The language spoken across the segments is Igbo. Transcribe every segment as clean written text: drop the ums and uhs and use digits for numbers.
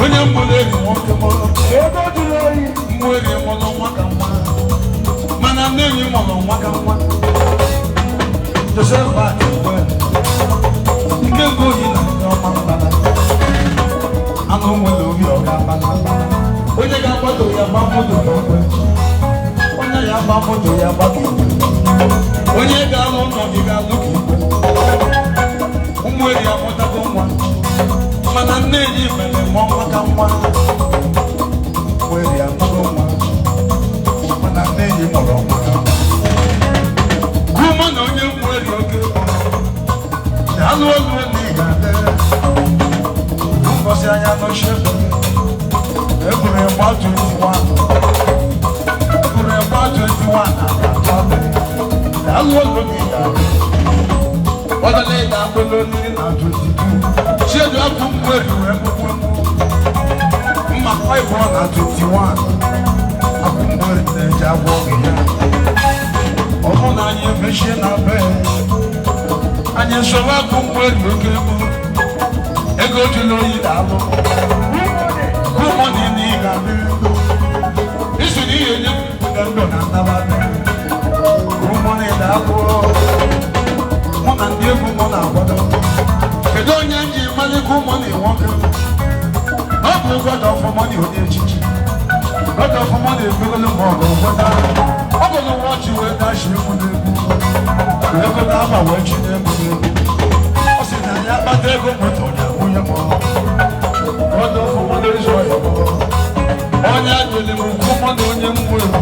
Onye mgbụrụ eri nwoke mụrụ. Ego jụrụ oyi. Mmụeri mụrụ nwa ka nwa. Mana nne enyi mụrụ nwa ka nwa. Joseph Atikwe. Ike nke oyi na ndị ọma mbala. Anụ nwere obi ọ ga-abala. Onye ga-agbado ya gba moto ka ekwe. Onye ya gba moto ya gba ka igwe. Onye ga-alụ ụlọ gị ga-alụ ka igwe. Ụmụ eri amụtago nwa. Mana nne enyi mere mụọ nwa ka nwa. Ụmụ eri amụgo nwa. Mana nne enyi mụrụ nwa ka nwa. Gụmụ na onye mmụ eri oke. Daalụ olu na ị ga-adị. Mbọsị anya n'oche egburu ịgba 21. Egburu ịgba 21 na atọ. Daalụ olu na ị ga-adị. Ọdọla ịga akpụlụ olili na 22. Chiedu akụ mmụ eri wee gbugbu mgbu. Mma ịbụọ na 21. Akụ mmụ eri na-eji agwọ oge ya. Ọ bụ na anyị emechie na be anyị soro akụ mmụ eri oke egwu. Ego jụrụ oyi na-alụ. Ụmụ na ị ga-adị ndụ. Iso na ihe nye na ndụ na nnabata. Ụmụ na ị na-alụ. Mụ na ndị egwu mụ na-akwado. Kedu onye m ji malite ụmụ na nwoke? Ọ bụ God of money onye echichi. God of money ebegolo ma ọ bụ gwọta. Ọ bụ na wọchị wee dashi egwu n'egwu. Wee gote akwa wee chi n'egwu n'egwu. Ọ sị na ya akpata ego moto ya nwunye m. God of money is oil. Onye ajụlị m ukwu mụ na onye mmụọ egwu.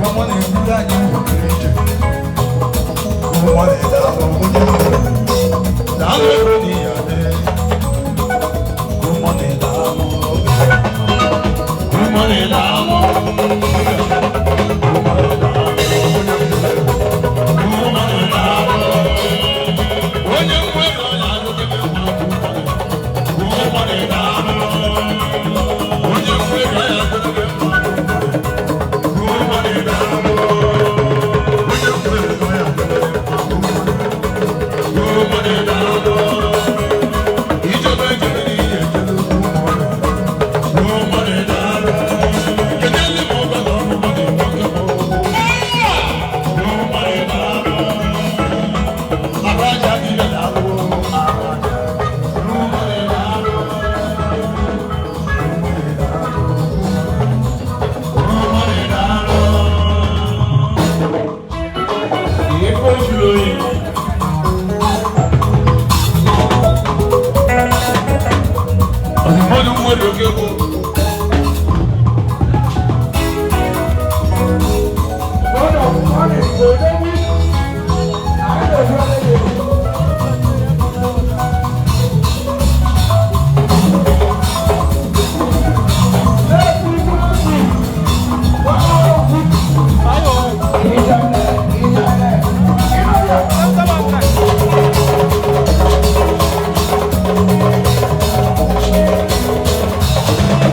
Ụmụ na-ebuli anyị nwere ije. Ụmụ na-edalụ onye mmụọ egwu. Daalụ ego na ihe adị. Ụmụ na-edalụ. Ụmụ na-edalụ. Ụmụ na-edalụ. Onye mmụọ egwu onye ajụlị m ukwu. Ụmụ na-edalụ. Onye mmụọ egwu onye ajụlị m ukwu. Ụmụ na-edalụ. Onye mmụọ egwu onye ajụlị m ukwu. Ego jụrụ oyi. Mmadụ nwere oke bụ God of money, odogwu. Anyị na-ezu ole gị. Na-ekwu ikwu n'otu. Gwa okwu. Ijele, ijele. Ịnọ ya. Onye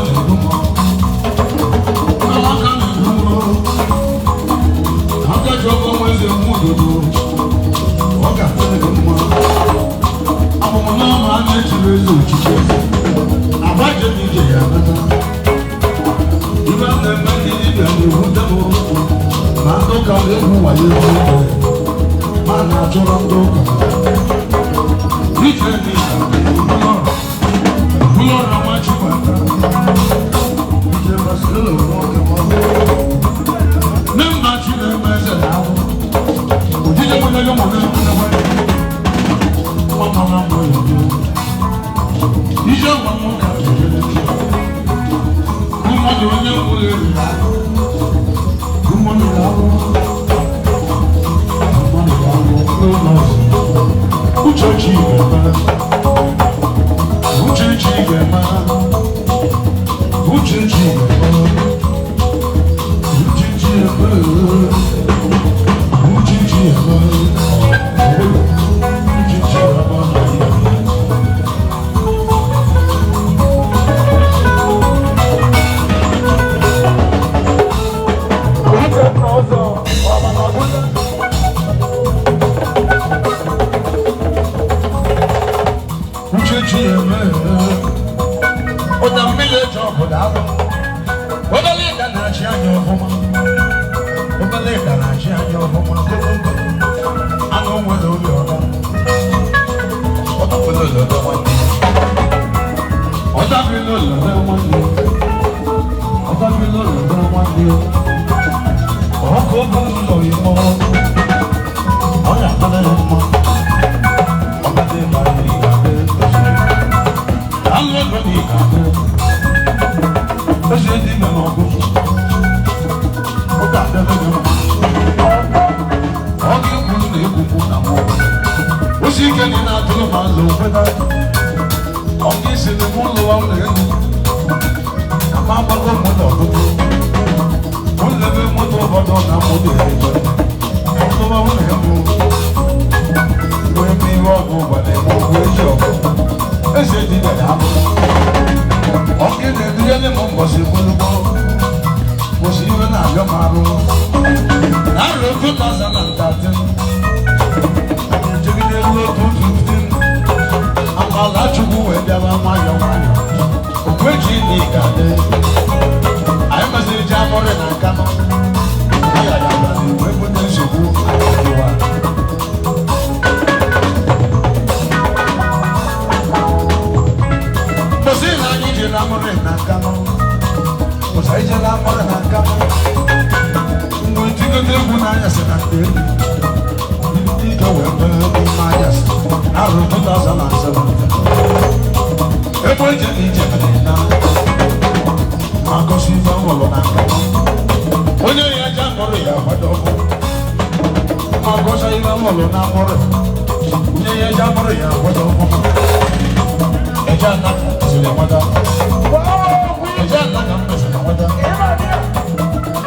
na-egbu m. Aka na-egbu m. Aka ji ọkụ nwa eze nwa udodo. Ọ ga-adịrị gị mma. Abụm n'ọnụ a na-echiri eze ochichi. Agbaje m ije ya nata. Ibe a na-eme ndị dibịa na-ewute m. Na ndị ụka na-egwu wayo egwu ike. Ma na-achọrọ ndị ụka. Ije dị ụlọọrụ nwa Chikwata. Ije Barcelona nwoke m. Nne m na chi na-eme eze na ahụ. Ojije mụ na-ego mụ na-egwu na-egwu. Nwa mama m ya bụ. Ije nwa nwoke a ga-ejere. Mmadụ onye nwụrụ eru ya. Mmadụ ga-ahụ. Mmadụ ga-ahụ n'ụlọ ọzọ. Uchechi ga-eme. Uchechi ga-eme. Uchechi ga-eme. Uchechi eme. Uchechi eme. Uchechi eme. Uche nna ọzọ, ọma na ọbụla. Uchechi eme. Ụda mmiri eji ọbụla alụ. Obele ịda na-achị anya ọfụma. Obele ịda na-achị anya ọfụma. Gogogo. Anụ nwere obi ọma. Ọdapụla ụlọ nwanne. Ọdapụla ụlọ nwanne. Ọdapụla ụlọ nwanne. Ọkụ bụ ụlọ ime. Ọ ga-adịrị ya mma. Ọ ga-adị mma ị ga-adị ozugbo. Alụ ego na ị ga-adị. Eze dị ime n'ọgụ. Ọ ga-adịrị gị mma. Ọ ga-ekwu na ekwukwu na mụ. Osi ike dị na-atụrụ m azụ kweta. Ọ ga-esi na mụ lụwa ụlọ elu. Na m agbago moto ọtụtụ. Mụ lebe moto ụfọdụ na mụ dị ebe. Lụwa ụlọ elu. Wee mee ihe ọgụ gwara eme ọgwụ eji ọgụ. Eze dibịa na-abụ. Ọ ga na-edunyere m mbọsị gbologbò. Kwụsị iwe na-abịa m arụ. N'arọ 2013, anyị ejegide ruo 2015. Amala Chukwu wee bịaba nwayọọ nwayọọ. Okweji na ị ga-adị. Anyị mesịrị ji amụrị na Nkanụ. Ya ya bịara wee bute nsogbu anyị dịwa. Kwụsị na anyị jere amụrị na Nkanụ. Kwụsị anyị jere amụrị na Nkanụ. Mgbe ntikọta egwu n'anyasị na ndị enyi. Ndị ike wee mee n'ime anyasị. N'arọ 2007. Ebe eje na ije mere na. Ma gosi ife m hụrụ na Nkanụ. Onye ya eje amụrị ya agbado ọkụ. Ma gosi ife m hụrụ na amụrị. Onye ya eje amụrị ya agbado ọkụ. Eje anaka siri nweta. Eje anaka m mesịrị nweta.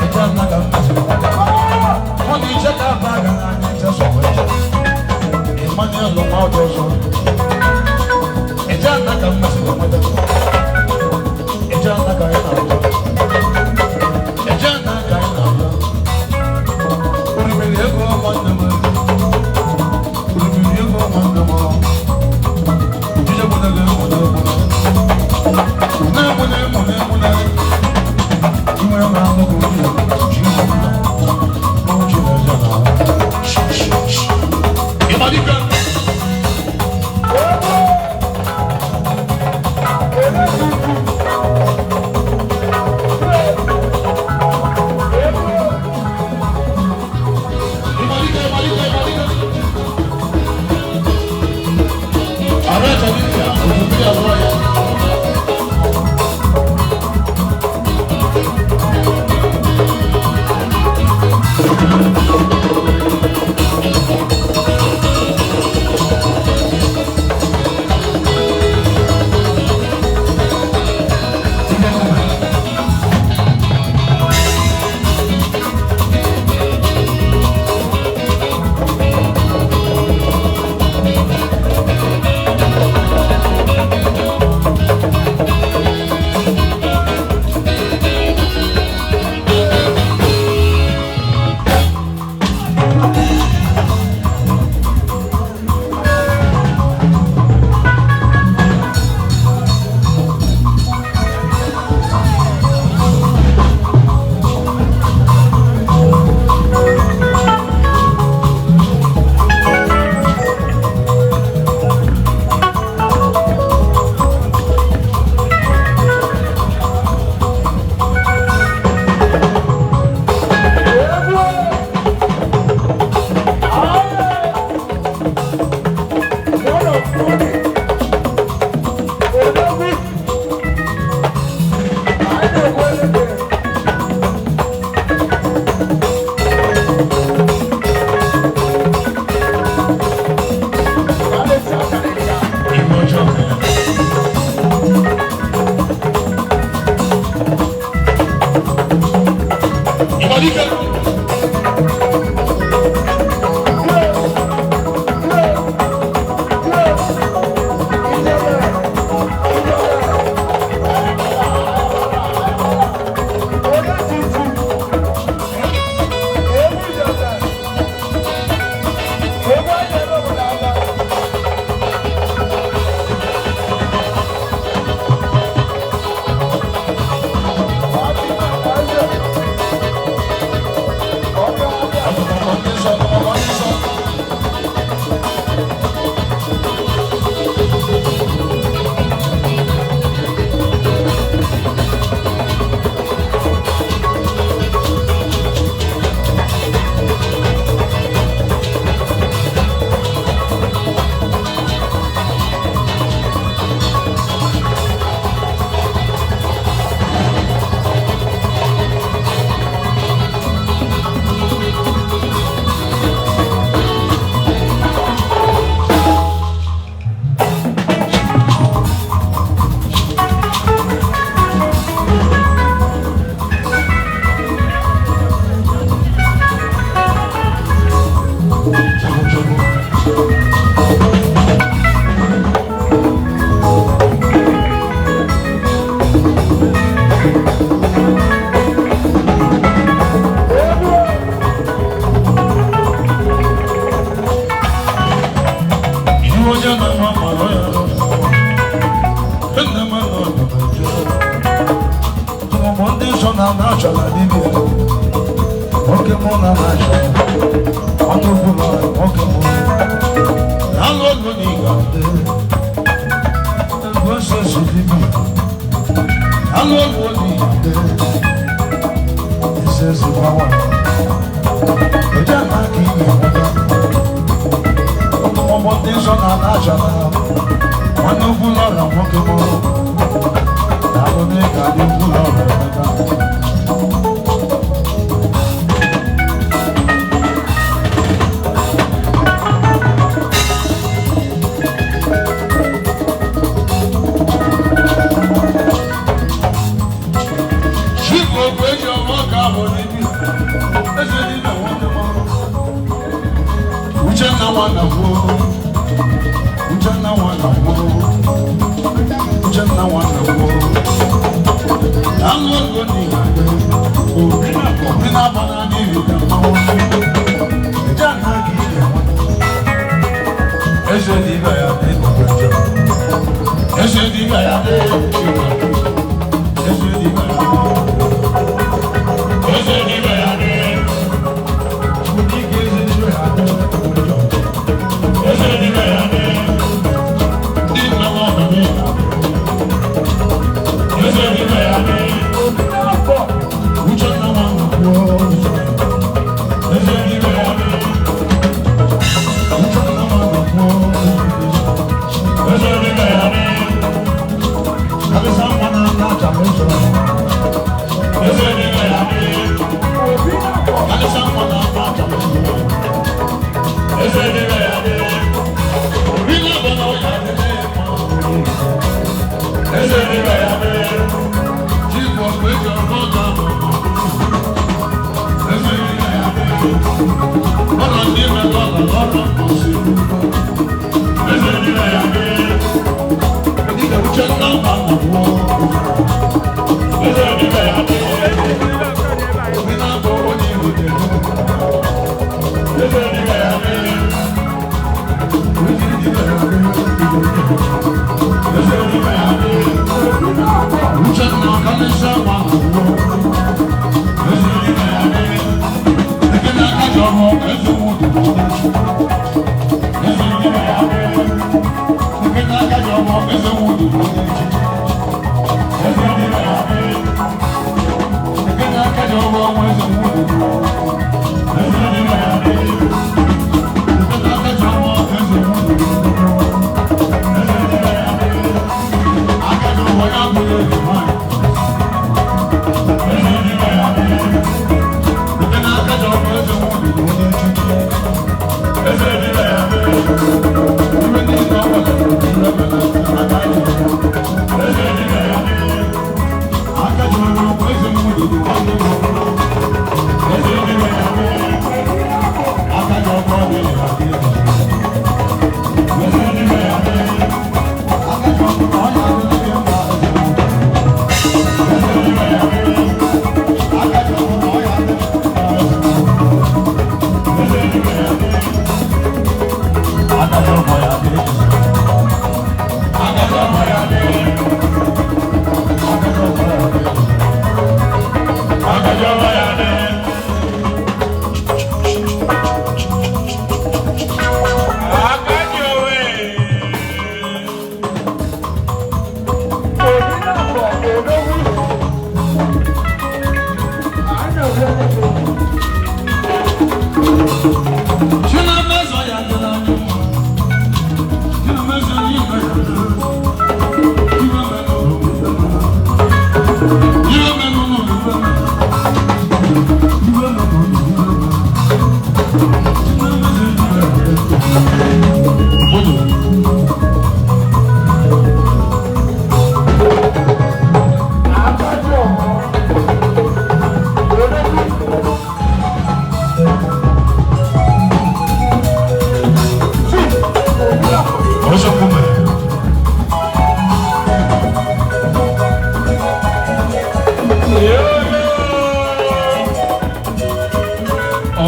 Eje anaka m mesịrị nweta. Mụ na iche ka aba aga n'anya iche sọ̀rọ̀ eche. Emmanuel nwa ọjọọ ọzọ. Eje anaka m mesịrị nweta. Eje anaka anyị na-abịa. Eje anaka anyị na-abịa. Oribiri ego nwanne m. Oribiri ego nwanne m. Ojije gbọdọ gị gbọdọ gbọdọ. Ọ̀bàdìkẹ́.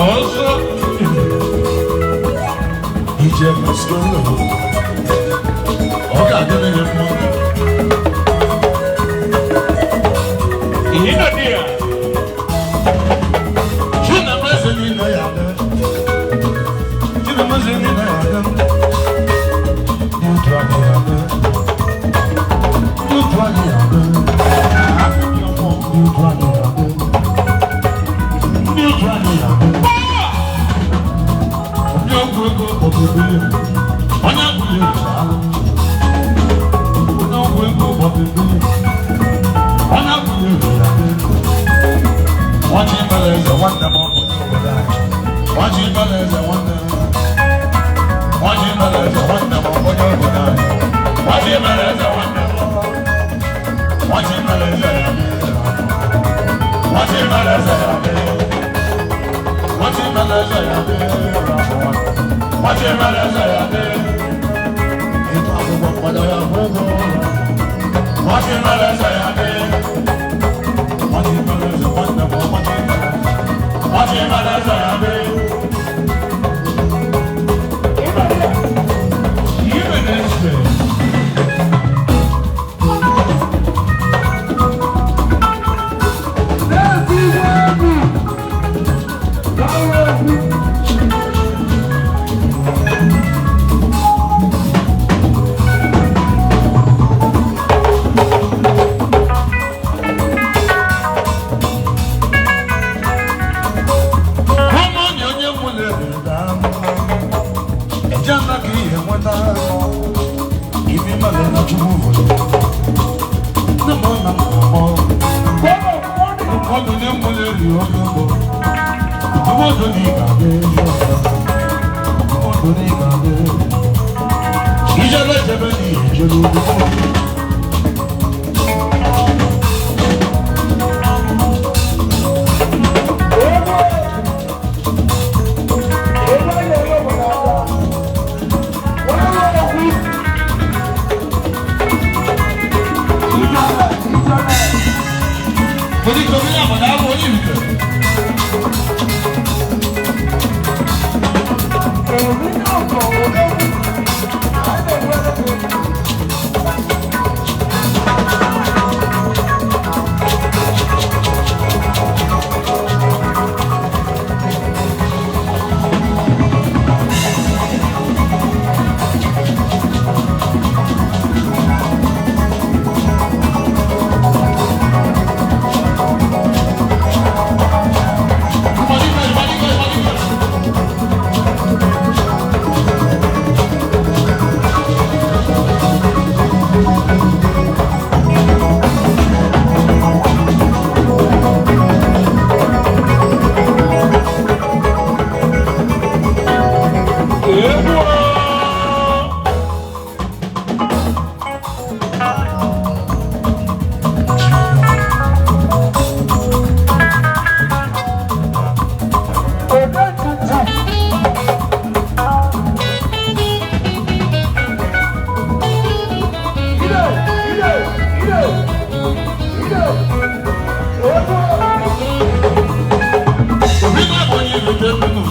Ọzọ. Ije Moscow. Ọ ga-adịrị gị mma. Ihe nọ dị ya. Chinameze niile ya adị. Chinameze niile ya adị. Ndị otu anyị ya adị. Ndị otu anyị ya adị. Ndị otu anyị ya adị. Ndị otu anyị ya adị. Ndị ọgwụ ego ọbụ ebili. Onye agbụrụ ego daalụ. Onye ọgwụ ego ọbụ ebili. Onye agbụrụ ego ya adị. Nwachi mere eze nwanne m ọ bụ onye obodo anyị. Nwachi mere eze nwanne m. Nwachi mere eze nwanne m ọ bụ onye obodo anyị. Nwachi mere eze nwanne m. Nwachi mere eze ya dị. Nwachi mere eze ya dị. Nwachi mere eze ya dị. Nwachi mere eze ya dị. Ịtụ akwụkwọ mmadụ ya bụ ụgwọ. Nwachi mere eze ya dị. Nwachi mere eze nwanne m. Nwachi mere eze. Nwachi mere eze ya dị. Ihe na-ese. Ụmụnye onye nwere ego eje anaghị ihe nweta ibi mmadụ na Chukwu hụrụ nne m na m akpọ ụfọdụ onye nwere eri oge mbụ ụfọdụ na ị ga-adị ezi ọzọ ụfọdụ na ị ga-adị ijebe ejebe na ihe ejebe ugwu. Onítorí àmọ̀dá wọ ní ìlú. Egwu o. Obi na-abụ onye ìlú tẹ́lẹ̀ nù.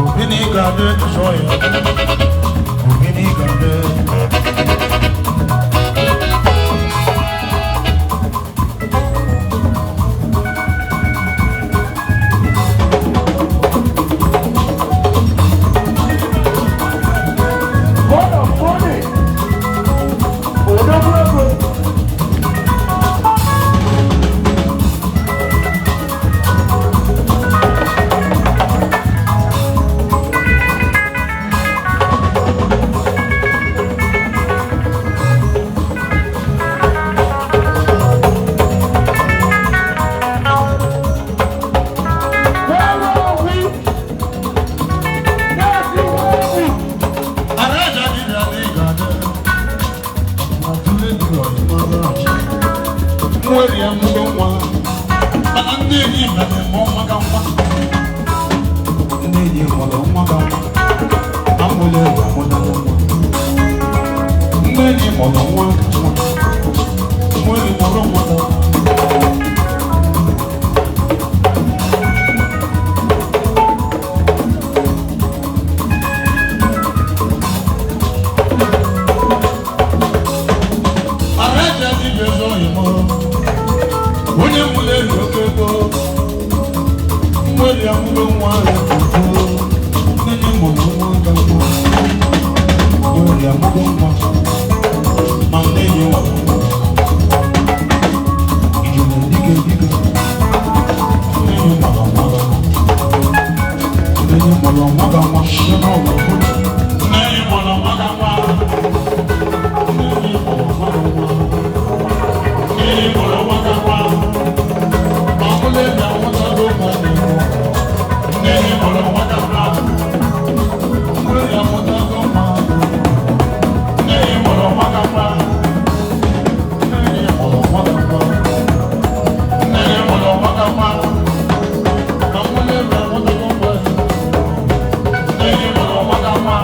Obi na ị ga-adị chọọ ya. Obi na ị ga-adị. Araja dibịa na ị ga-adị. Ma tụlee dibịa ọdịnala achị. Nwere ya mgbe nwa. Mana ndị enyi mere mụọ nwa ka nwa. Ndị enyi mụrụ nwa ka nwa. Amụla egwu amụla nwa. Ndị enyi mụrụ nwa ka nwa. Nwere mụrụ nwa ka nwa. Onye mụrụ elu oke ego mweri amụgo nwa ya nne nye mụrụ nwa ka nwa mweri amụgo nwa ma nne nye nwa ijele dike dike nne nye mụrụ nwa nne nye mụrụ nwa ka nwa nne mụrụ nne nye mụrụ nwa ka nwa nne nye mụrụ nwa ka nwa nne nye mụrụ nwa ka nwa.